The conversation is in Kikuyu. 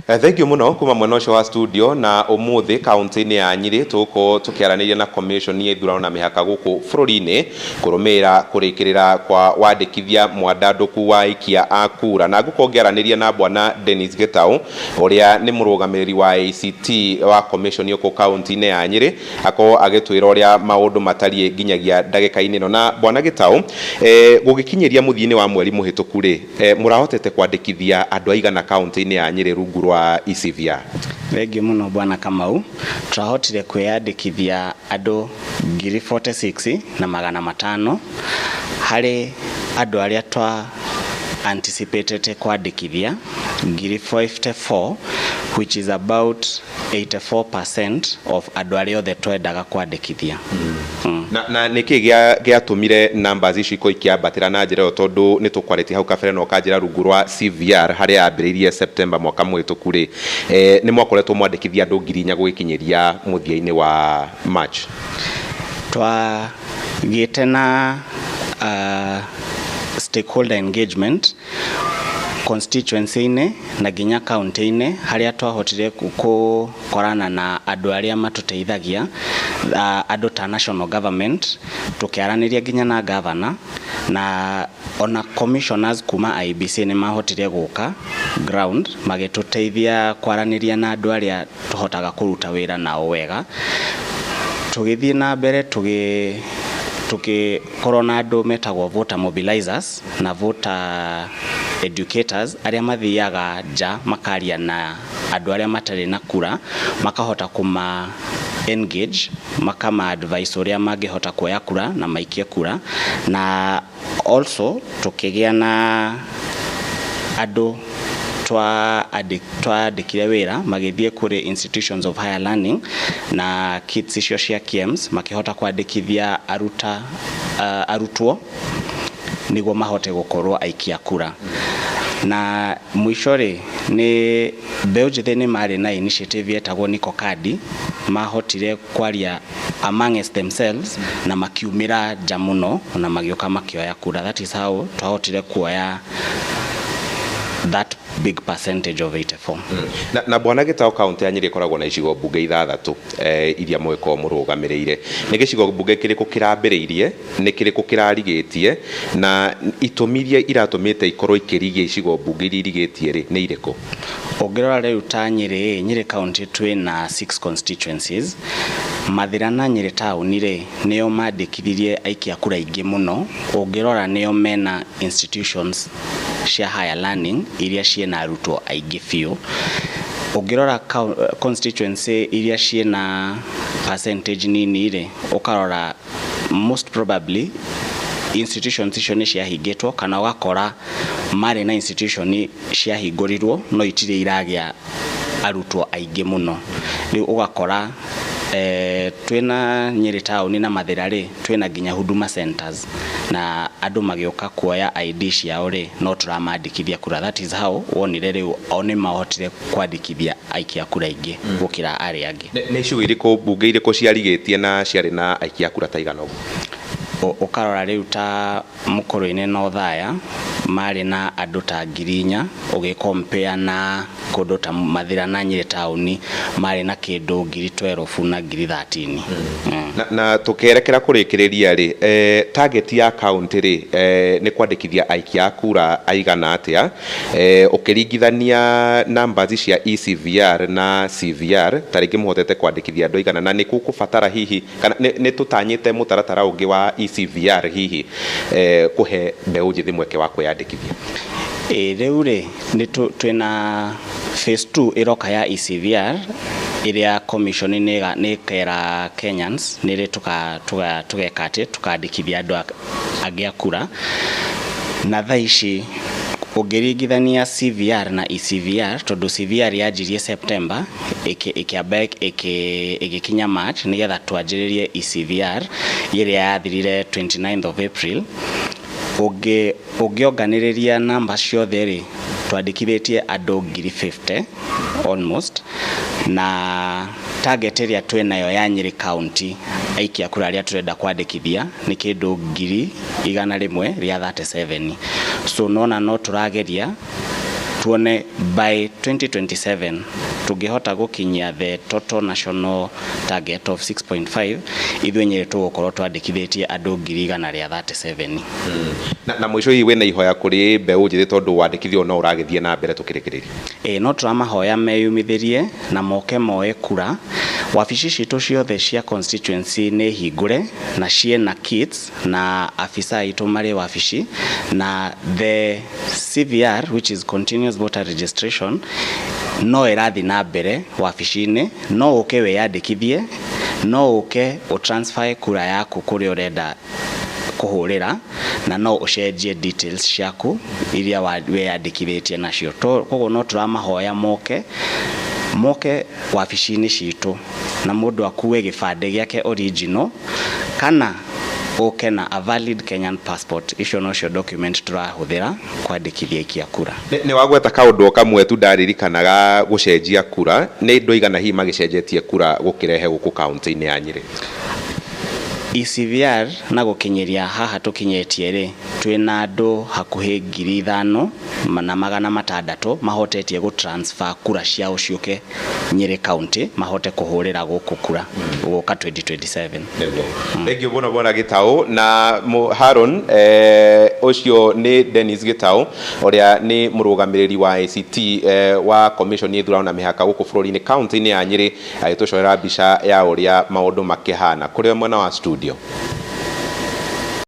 Thank you muno kuma mwena ũcio wa studio. Na ũmũthĩ kaunti-inĩ ya Nyĩrĩ tũgũkorwo tũkĩaranĩria na commission ya ithurano na mĩhaka gũkũ bũrũri-inĩ kũrũmĩrĩra kũrĩkĩrĩra kwa wandĩkithia mwandandũku wa aikia a kura, na ngũkorwo ngĩaranĩria na Bwana Dennis Gitau, ũrĩa nĩ mũrũgamĩrĩri wa ACT wa commission gũkũ kaunti-inĩ ya Nyĩrĩ, akorwo agĩtwĩra ũrĩa maũndũ matariĩ nginyagia ndagĩka-inĩ ĩno. Na Bwana Gitau, gũgĩkinyĩria mũthia-inĩ wa mweri mũhĩtũku rĩ, mũrahotete kwandĩkithia andũ aigana kaunti-inĩ ya Nyĩrĩ rungu rwa ECVR? Thengiũ mũno, Bwana Kamau. Twahotire kwĩyandĩkithia andũ 46,500 harĩ andũ arĩa twa anticipatete kwandĩkithia 54,000, which is about 84% of andũ arĩa othe twendaga kwandĩkithia. Na nĩkĩ gĩatũmire numbers ici ikorwo ikĩambatĩra na njĩra ĩyo? Tondũ nĩ tũkwarĩtie hau kabere na ũkanjĩra rungu rwa CVR, harĩa yambĩrĩirie September mwaka mũhĩtũku rĩ, nĩ mwakoretwo mwandĩkithia andũ 4,000 gũgĩkinyĩria mũthia-inĩ wa March. Twagĩte na stakeholder engagement constituency-inĩ na nginya county-inĩ, harĩa twahotire gũkorana na andũ arĩa matũteithagia, andũ ta national government, tũkĩaranĩria nginya na governor na ona commissioners kuma IEBC. Nĩ mahotire gũka ground magĩtũteithia kwaranĩria na andũ arĩa tũhotaga kũruta wĩra nao wega. Tũgĩthiĩ na mbere, tũgĩkorwo na andũ metagwo voter mobilizers na voter educators, arĩa mathiaga nja makaria na andũ arĩa matarĩ na kura, makahota kũma engage, makama advice ũrĩa mangĩhota kuoya kura na maikie kura. Na also tũkĩgĩa na andũ twandĩkire wĩra magĩthiĩ kũrĩ institutions of higher learning na kits icio cia KIEMS, makĩhota kwandĩkithia arutwo nĩguo mahote gũkorwo aikia kura. Na mũico rĩ, nĩ mbeũ njĩthĩ nĩ marĩ na initiative yetagwo Niko Kadi. Mahotire kwaria amongst themselves na makiumĩra nja mũno na magĩũka makĩoya kura. That is how twahotire kuoya that big percentage of 84. Na Bwana Gitau, kaunti ya Nyĩrĩ ĩkoragwo na icigo mbunge ithathatũ iria mũgĩkorwo mũrũgamĩrĩire. Nĩ gĩcigo mbunge kĩrĩkũ kĩrambĩrĩirie, nĩ kĩrĩkũ kĩrarigĩtie, na itũmi iria iratũmĩte ikorwo ikĩrigia icigo mbunge iria irigĩtie rĩ, nĩ irĩkũ? Ũngĩrora rĩu ta Nyĩrĩ, Nyĩrĩ County twĩ na six constituencies. Mathĩra na Nyĩrĩ taũni rĩ, nĩo mandĩkithirie aikia kura aingĩ mũno. Ũngĩrora nĩo mena institutions cia higher learning iria ciĩna arutwo aingĩ biũ. Ũngĩrora constituency iria ciĩna percentage nini rĩ, ũkarora most probably institutions icio nĩ ciahingĩtwo, kana ũgakora marĩ na institution ciahingũrirwo no itirĩ iragĩa arutwo aingĩ mũno. Rĩu ũgakora twĩna Nyĩrĩ taũni na Mathĩra rĩ, twĩna nginya Huduma Centers, na andũ magĩũka kuoya ID ciao rĩ, no tũramandĩkithia kura. That is how wonire rĩu o nĩ mahotire kwandĩkithia aikia kura aingĩ gũkĩra arĩa angĩ. Nĩ icigo irĩkũ mbunge irĩkũ ciarigĩtie na ciarĩ na aikia kura ta igana ũguo? Ũkarora rĩu ta Mũkũrũ-inĩ na Othaya marĩ na andũ ta 4,000, ũgĩcompare na kũndũ ta Mathĩra na Nyĩrĩ taũni marĩ na kĩndũ 12,000 na 13,000. Na tũkĩerekera kũrĩkĩrĩria rĩ, target ya county rĩ, nĩ kwandĩkithia aikia a kura aigana atĩa, ũkĩringithania numbers cia ECVR na CVR? Ta rĩngĩ mũhotete kwandĩkithia andũ aigana, na nĩ gũkũbatara hihi kana nĩ tũtanyĩte mũtaratara ũngĩ wa ECVR hihi kũhe mbeũ njĩthĩ mweke wa kwĩyandĩkithia? Ĩ rĩu rĩ, nĩ twĩna phase 2 ĩroka ya ECVR, ĩrĩa commission nĩ ĩkera Kenyans nĩ rĩ tũgeka atĩ tũkandĩkithia andũ angĩ a kura. Na thaa ici ũngĩringithania CVR na ECVR, tondũ CVR yanjirie September, ĩkĩamba ĩgĩkinya March nĩgetha twanjĩrĩrie ECVR ĩrĩa yathirire 29th of April. Ũngĩonganĩrĩria namba ciothe rĩ, twandĩkithĩtie andũ 50,000 almost, na target ĩrĩa twĩnayo ya Nyĩrĩ County, aikia kura arĩa tũrenda kwandĩkithia nĩ kĩndũ 137,000. So nona no tũrageria. Tuone by 2027 tũngĩhota gũkinyia the total national target of 6.5, ithuĩ Nyĩrĩ tũgũkorwo twandĩkithĩtie andũ 137,000. Na mũico hihi wĩna ihoya kũrĩ mbeũ njĩthĩ, tondũ wandĩkithia ũyũ no ũragĩthiĩ na mbere tũkĩrĩkĩrĩria? Ĩĩ, no tũramahoya meyumithĩrie na moke moe kura. Wabici citũ ciothe cia constituency nĩ hingũre na ciĩna kits na afisa aitũ marĩ wabici, na the CVR, which is continuous voter registration, no ĩrathiĩ na mbere wabici-inĩ. No ũke wĩyandĩkithie, no ũke ũtransfer kura yaku kũrĩa ũrenda kũhũrĩra, na no ũcenjie details ciaku iria wĩyandĩkithĩtie nacio. Koguo no tũramahoya moke wabici-inĩ citũ na mũndũ akue gĩbandĩ gĩake original kana ũke na a valid Kenyan passport. Icio nocio document tũrahũthĩra kwandĩkithia aikia kura. Nĩ wagweta kaũndũ o kamwe tu ndaririkanaga, gũcenjia kura. Nĩ andũ aigana hihi magĩcenjetie kura gũkĩrehe gũkũ kaũntĩ-inĩ ya Nyĩrĩ? ECVR na gũkinyĩria haha tũkinyĩtie rĩ, twĩna andũ hakuhĩ 5600 mahotetie gũ transfer kura ciao ciũke Nyĩrĩ County, mahote kũhũrĩra gũkũ kura gũka 2027. Nĩguo, thank you mũno, bwana Gĩtaũ na Haron. Ũcio nĩ Dennis Gĩtaũ, ũrĩa nĩ mũrũgamĩrĩri wa ACT wa Commission ya ithurano na mĩhaka gũkũ bũrũri-inĩ, kaũntĩ-inĩ ya Nyĩrĩ, agĩtũcorera mbica ya ũrĩa maũndũ makĩhana kũrĩa mwena wa studio.